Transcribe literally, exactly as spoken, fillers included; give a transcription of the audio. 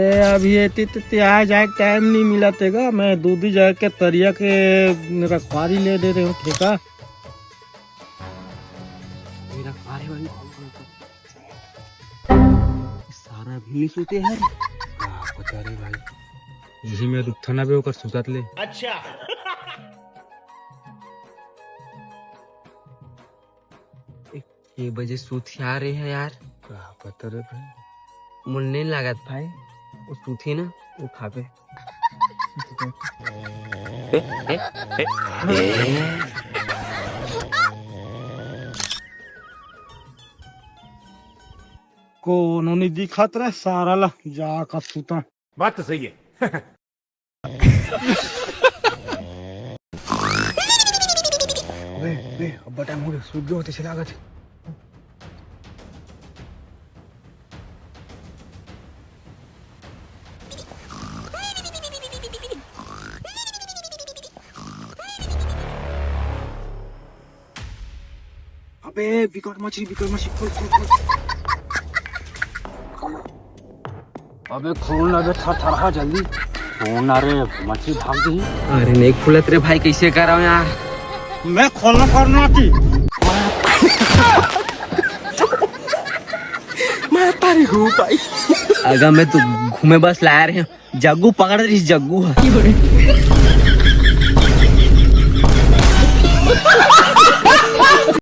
ए, अभी एती तेती आए जाए के टाइम नहीं मिला तेगा। मैं दूधी जाए के तरिया के रखवारी ले दे रहे हूँ ठेका। मेरा कार है भाई, सारा भी नहीं सोते यार। का पता रे भाई, यही में रुकथन अबे ओकर सुतत ले। अच्छा। एक बजे सूत के आ रहे हैं यार। का पता रे भाई। मुन नहीं लागत भाई, वो सूती ना, वो खाबे। कोनो नहीं दिखत रे सारा ला, जा का सूता। बात तो सही है। अबे, अबे, अब्बा टाइम हो गया, सूत गए होते चला गए। अबे विकट मछली, विकट मछली, खोल, खोल, खोल। अबे खोल ना बे, थर थर हा जल्दी। खोल ना रे, मछली भाग गई। अरे नहीं खुलत रे भाई, कैसे कराओ यार? मैं खोलना करना थी। मैं तारी हूँ भाई। अगर मैं तो घूमे बस ला रहे हूँ, जग्गू पकड़ रही, जग्गू है।